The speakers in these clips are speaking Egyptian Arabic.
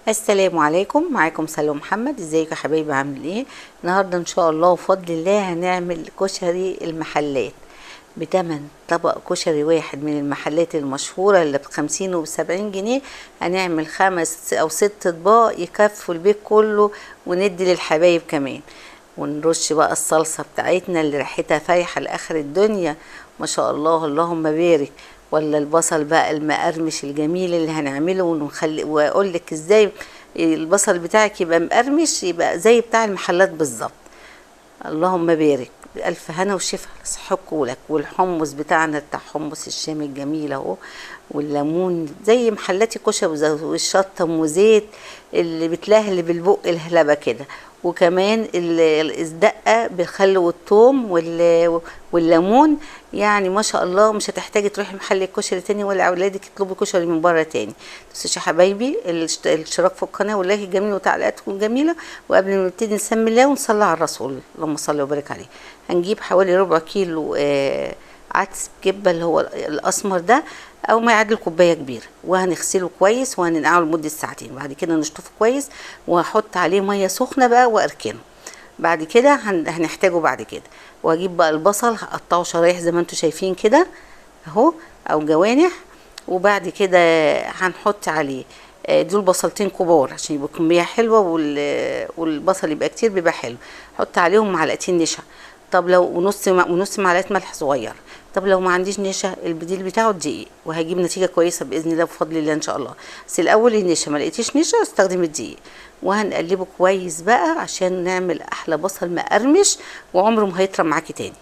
السلام عليكم، معاكم سلوى محمد. ازيكم يا حبايبي؟ عامل ايه النهارده؟ ان شاء الله وفضل الله هنعمل كشري المحلات بتمن طبق كشري واحد من المحلات المشهورة اللي ب50 وب70 جنيه. هنعمل 5 او 6 اطباق يكفوا البيت كله وندي للحبايب كمان، ونرش بقى الصلصه بتاعتنا اللي ريحتها فايحه لاخر الدنيا ما شاء الله اللهم بارك، ولا البصل بقى المقرمش الجميل اللي هنعمله ونخلي، واقول لك ازاي البصل بتاعك يبقى مقرمش يبقى زي بتاع المحلات بالظبط. اللهم بارك، بألف هنا وشفا صحكوا لك. والحمص بتاعنا بتاع حمص الشام الجميل اهو، والليمون زي محلات الكشري، والشطه وزيت اللي بتلهلب البق الهلبه كده، وكمان الدقة بالخل والثوم والليمون. يعني ما شاء الله مش هتحتاجي تروحي محل الكشري تاني ولا اولادك يطلبوا كشري من بره تاني. متنسوش يا حبايبي الاشتراك في القناة واللايك الجميل وتعليقاتكم الجميلة. وقبل ما نبتدي نسمي الله ونصلي على الرسول، اللهم صل وبارك عليه. هنجيب حوالي ربع كيلو عدس بكبه اللي هو الاسمر ده، او ما يعادل كوباية كبيرة، وهنغسله كويس وهننقعه لمدة ساعتين. بعد كده نشطفه كويس وهحط عليه مية سخنة بقى واركنه. بعد كده هنحتاجه بعد كده. وهجيب بقى البصل هقطعه شرايح زي ما انتم شايفين كده اهو، او جوانح. وبعد كده هنحط عليه دول بصلتين كبار عشان يبقى كمية حلوة، والبصل يبقى كتير بيبقى حلو. حط عليهم معلقتين نشا، طب لو ونص معلقه ملح صغيرة. طب لو ما عنديش نشا البديل بتاعه الدقيق، وهجيب نتيجة كويسة باذن الله بفضل الله ان شاء الله. بس الاول النشا، ما لقيتيش نشا استخدم الدقيق. وهنقلبه كويس بقى عشان نعمل احلى بصل مقرمش وعمره ما هيطرى معاكي تاني.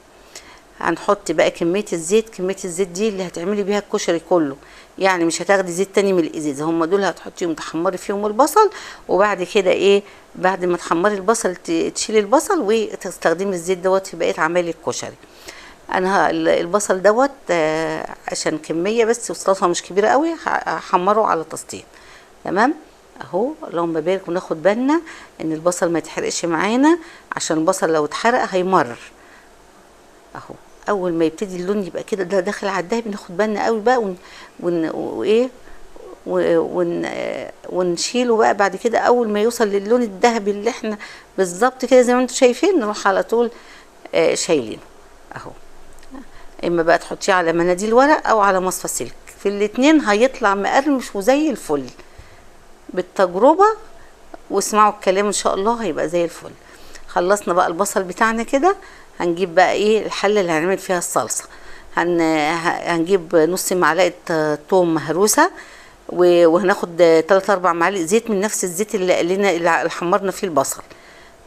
هنحط بقى كمية الزيت، كمية الزيت دي اللي هتعملي بيها الكشري كله، يعني مش هتاخدي زيت تاني من الازاز، هم دول هتحطيهم تحمري فيهم البصل. وبعد كده ايه، بعد ما تحمري البصل تشيلي البصل وتستخدمي الزيت دوت في بقية عمايل الكشري. انا البصل دوت عشان كمية بس والصلصه مش كبيرة قوي هحمره على طاستين. تمام اهو اللهم بارك. وناخد بالنا ان البصل ما يتحرقش معانا عشان البصل لو اتحرق هيمرر. اهو اول ما يبتدي اللون يبقى كده ده داخل على الدهب ناخد بالنا قوي بقى ون وايه ون ونشيله بقى. بعد كده اول ما يوصل للون الذهبي اللي احنا بالظبط كده زي ما انتم شايفين نروح على طول شايلينه اهو. اما بقى تحطيه على مناديل ورق او على مصفى سلك، في الاتنين هيطلع مقرمش وزي الفل بالتجربة. واسمعوا الكلام ان شاء الله هيبقى زي الفل. خلصنا بقى البصل بتاعنا كده. هنجيب بقى ايه الحلة اللي هنعمل فيها الصلصه. هنجيب نص معلقه توم مهروسه، وهناخد 3 4 معالق زيت من نفس الزيت اللي قلنا اللي حمرنا فيه البصل.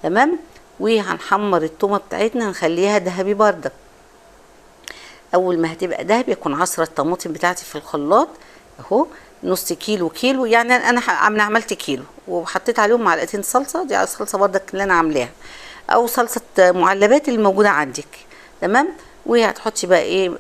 تمام. وهنحمر التومه بتاعتنا هنخليها ذهبي برده. اول ما هتبقى ذهبي يكون عصره الطماطم بتاعتي في الخلاط اهو، نص كيلو كيلو يعني انا عملت كيلو وحطيت عليهم معلقتين صلصه، دي الصلصه بردك اللي انا عاملاها او صلصه معلبات اللي موجودة عندك. تمام. وهتحطي بقى ايه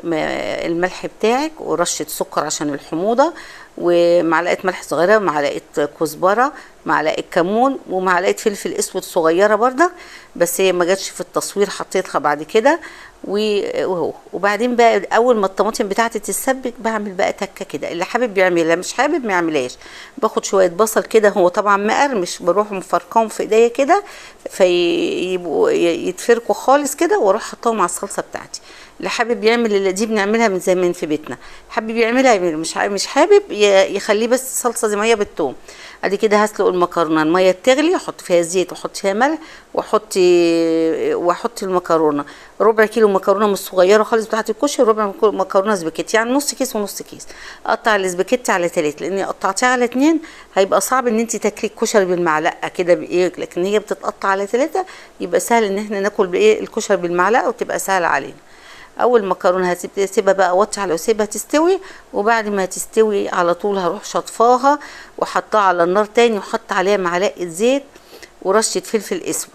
الملح بتاعك ورشه سكر عشان الحموضة، ومعلقة ملح صغيرة، معلقه كزبره، معلقه كمون، ومعلقة فلفل اسود صغيرة برده، بس هي ما جاتش في التصوير حطيتها بعد كده. وهو وبعدين بقى اول ما الطماطم بتاعتي تتسبك بعمل بقى تكه كده، اللي حابب يعملها مش حابب ما يعملهاش. باخد شوية بصل كده هو طبعا مقرمش، بروح مفركاهم في ايديا كده فيبقوا يتفركوا خالص كده، واروح حطاهم على الصلصه بتاعتي. اللي حابب يعمل اللي دي بنعملها من زمان في بيتنا، حابب يعملها يعمل، مش حابب يخليه بس صلصه زي ما هي بالثوم. ادي كده هسلق المكرونه، المية بتغلي احط فيها زيت واحط فيها ملح واحط المكرونه، ربع كيلو مكرونه من الصغيرة خالص بتاعه الكشري، ربع مكرونه سباكيتي يعني نص كيس ونص كيس. اقطع السباكيتي على 3 لان قطعتيها على 2 هيبقى صعب ان انت تاكلي الكشري بالمعلقه كده بايه، لكن هي بتتقطع على 3 يبقى سهل ان احنا ناكل بايه الكشري بالمعلقه وتبقى سهلة علينا. اول مكرونه هسيبها بقى اوطي على واسيبها تستوي، وبعد ما تستوي على طول هروح شطفاها وحطها على النار تاني، وحط عليها معلقه زيت ورشه فلفل اسود،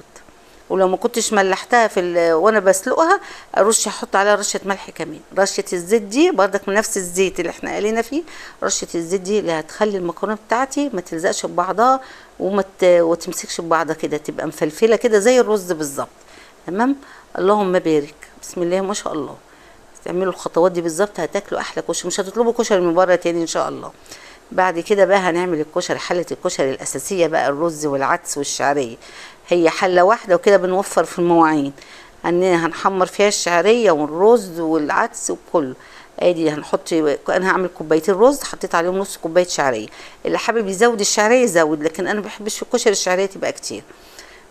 ولو ما كنتش ملحتها في وانا بسلقها ارش احط عليها رشه ملح كمان. رشه الزيت دي بردك من نفس الزيت اللي احنا قلينا فيه، رشه الزيت دي اللي هتخلي المكرونه بتاعتي ما تلزقش ببعضها وما وتمسكش ببعضها كده، تبقى مفلفله كده زي الرز بالظبط. تمام. اللهم بارك، بسم الله ما شاء الله. تعملوا الخطوات دي بالظبط هتاكلوا احلى كشري، مش هتطلبوا كشري من بره تاني ان شاء الله. بعد كده بقى هنعمل الكشري، حله الكشري الاساسية بقى الرز والعدس والشعريه، هي حله واحدة وكده بنوفر في المواعين. هنحمر فيها الشعرية والرز والعدس وكله. ادي هنحط، انا هعمل كوبايتين رز، حطيت عليهم نص كوباية شعرية. اللي حابب يزود الشعرية يزود، لكن انا ما بحبش في الكشري الشعرية تبقى كتير.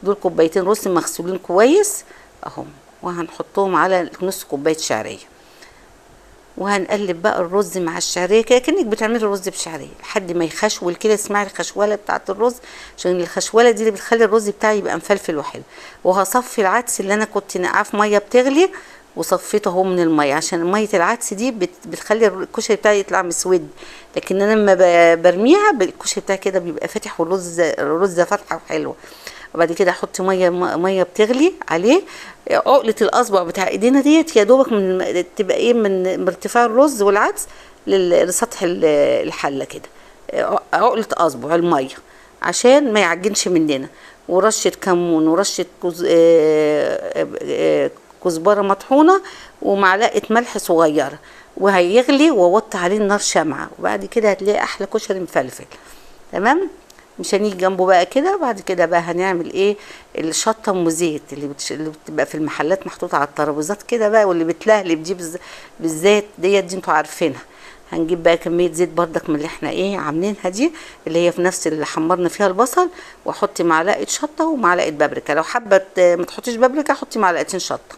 دول كوبايتين رز مغسولين كويس اهم، وهنحطهم على نص كوباية شعرية، وهنقلب بقى الرز مع الشعرية كده كانك بتعملي الرز بشعريه لحد ما يخشول كده. اسمعي الخشوله بتاعه الرز، عشان الخشوله دي اللي بتخلي الرز بتاعي يبقى مفلفل وحلو. وهصفي العدس اللي انا كنت نقعاه في مية بتغلي، وصفيته اهو من المية، عشان مية العدس دي بتخلي الكشري بتاعي يطلع مسود، لكن انا لما برميها الكشري بتاعي كده بيبقى فاتح والرز الرزه فاتحة وحلوه. وبعد كده احط مية بتغلي عليه، عقله الاصبع بتاع ايدينا ديت يا دوبك من تبقى ايه من ارتفاع الرز والعدس لسطح الحلة كده، عقله اصبع المية عشان ما يعجنش مننا. ورشه كمون ورشه كزبره مطحونه ومعلقة ملح صغيرة، وهيغلي ووطي عليه النار شمعة، وبعد كده هتلاقي احلى كشري مفلفل. تمام، مش هنيجي جنبه بقى كده. بعد كده بقى هنعمل ايه؟ الشطه ام زيت اللي بتبقى في المحلات محطوطة على الترابيزات كده بقى، واللي بتلهلب دي بالذات ديت، دي انتوا عارفينها. هنجيب بقى كمية زيت بردك من اللي احنا ايه عاملينها دي، اللي هي في نفس اللي حمرنا فيها البصل، واحط معلقه شطه ومعلقة بابريكا. لو حابة ما تحطيش بابريكا حطي معلقتين شطه،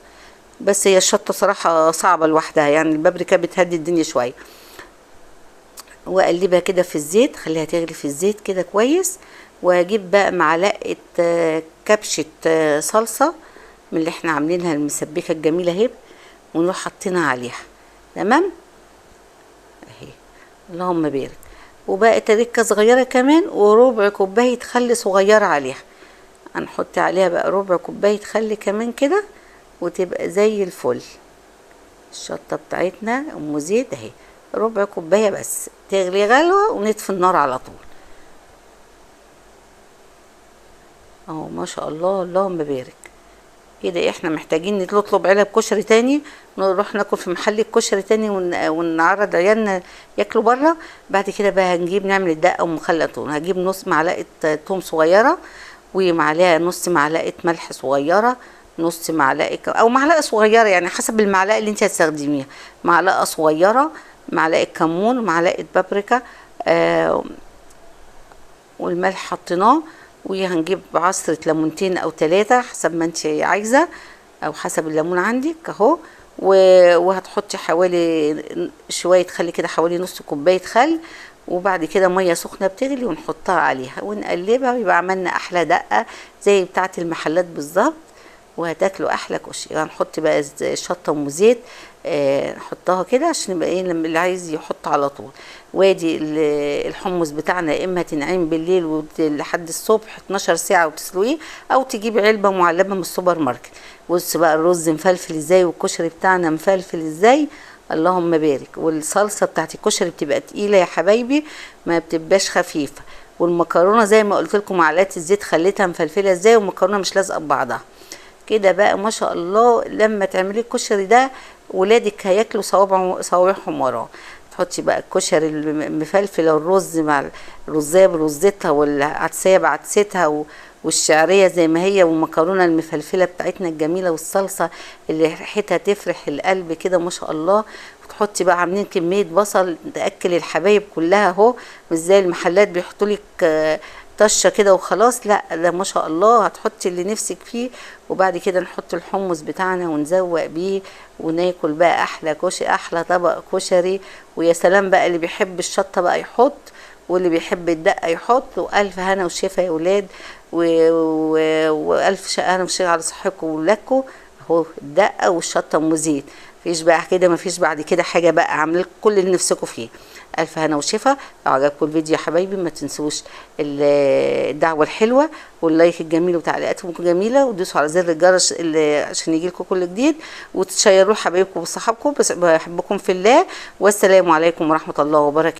بس هي الشطه صراحة صعبة لوحدها، يعني البابريكا بتهدي الدنيا شوية. واقلبها كده في الزيت، خليها تغلي في الزيت كده كويس. واجيب بقى معلقه كبشة صلصه من اللي احنا عاملينها المسبكه الجميلة اهي، ونروح حاطينها عليها. تمام اهي، اللهم بارك. وبقى تركه صغيرة كمان، وربع كوباية خل صغيرة عليها. هنحط عليها بقى ربع كوباية خل كمان كده، وتبقى زي الفل. الشطه بتاعتنا ام زيت اهي، ربع كوباية بس، تغلي غلوه ونطفي النار على طول اهو. ما شاء الله اللهم بارك. كده احنا محتاجين نطلب علب كشري تاني، نروح ناكل في محل الكشري تاني ونعرض عيالنا ياكلوا بره. بعد كده بقى هنجيب نعمل الدقة ومخلل توم. هجيب نص معلقه توم صغيرة، ومعلقة نص معلقه ملح صغيرة، نص معلقه او معلقه صغيرة يعني حسب المعلقة اللي انت هتستخدميها، معلقه صغيرة، معلقه كمون، معلقه بابريكا، والملح حطيناه. وهنجيب عصره ليمونتين او 3 حسب ما انت عايزه او حسب الليمون عندك اهو. وهتحطي حوالي شوية خل كده، حوالي نص كوباية خل، وبعد كده مية سخنة بتغلي ونحطها عليها ونقلبها، ويبقى عملنا احلى دقه زي بتاعه المحلات بالظبط، وهتاكلوا احلى كشري. هنحط بقى شطه ام زيت، نحطها كده عشان يبقى ايه اللي عايز يحط على طول. وادي الحمص بتاعنا، يا اما تنعين بالليل لحد الصبح 12 ساعة وتسلقيه، او تجيبي علبة معلبه من السوبر ماركت. بص بقى الرز مفلفل ازاي والكشري بتاعنا مفلفل ازاي، اللهم بارك. والصلصه بتاعت الكشري بتبقى تقيلة يا حبايبي، ما بتبقاش خفيفة. والمكرونه زي ما قلت لكم معلقه الزيت خليتها مفلفله ازاي، والمكرونه مش لازقه ببعضها كده بقى. ما شاء الله لما تعملي الكشري ده ولادك هياكلوا صوابعهم وراه. تحطي بقى الكشري المفلفل والرز مع الرزايه برزتها والعدسيه بعدستها والشعريه زي ما هي، والمكرونه المفلفله بتاعتنا الجميلة، والصلصه اللي ريحتها تفرح القلب كده ما شاء الله. وتحطي بقى عاملين كمية بصل تاكل الحبايب كلها اهو، مش زي المحلات بيحطوا لك طشه كده وخلاص، لا ده ما شاء الله هتحطي اللي نفسك فيه. وبعد كده نحط الحمص بتاعنا ونزوق بيه وناكل بقى احلى كشري، احلى طبق كشري. ويا سلام بقى اللي بيحب الشطه بقى يحط، واللي بيحب الدقة يحط. والف هنا وشفا يا ولاد، والف هنا وشفا على صحتكم وولادكم اهو. الدقة والشطه ام زيت، مفيش بقى كده، مفيش بعد كده حاجة بقى، عاملين كل اللي نفسكم فيه. الف هنا وشفا. لو عجبكم الفيديو يا حبايبي ما تنسوش الدعوة الحلوة وال like الجميل وتعليقاتكم الجميلة، ودوسوا على زر الجرس عشان يجيلكم كل جديد، وتشيروه لحبايبكم وصحابكم. بس بحبكم في الله، والسلام عليكم ورحمة الله وبركاته.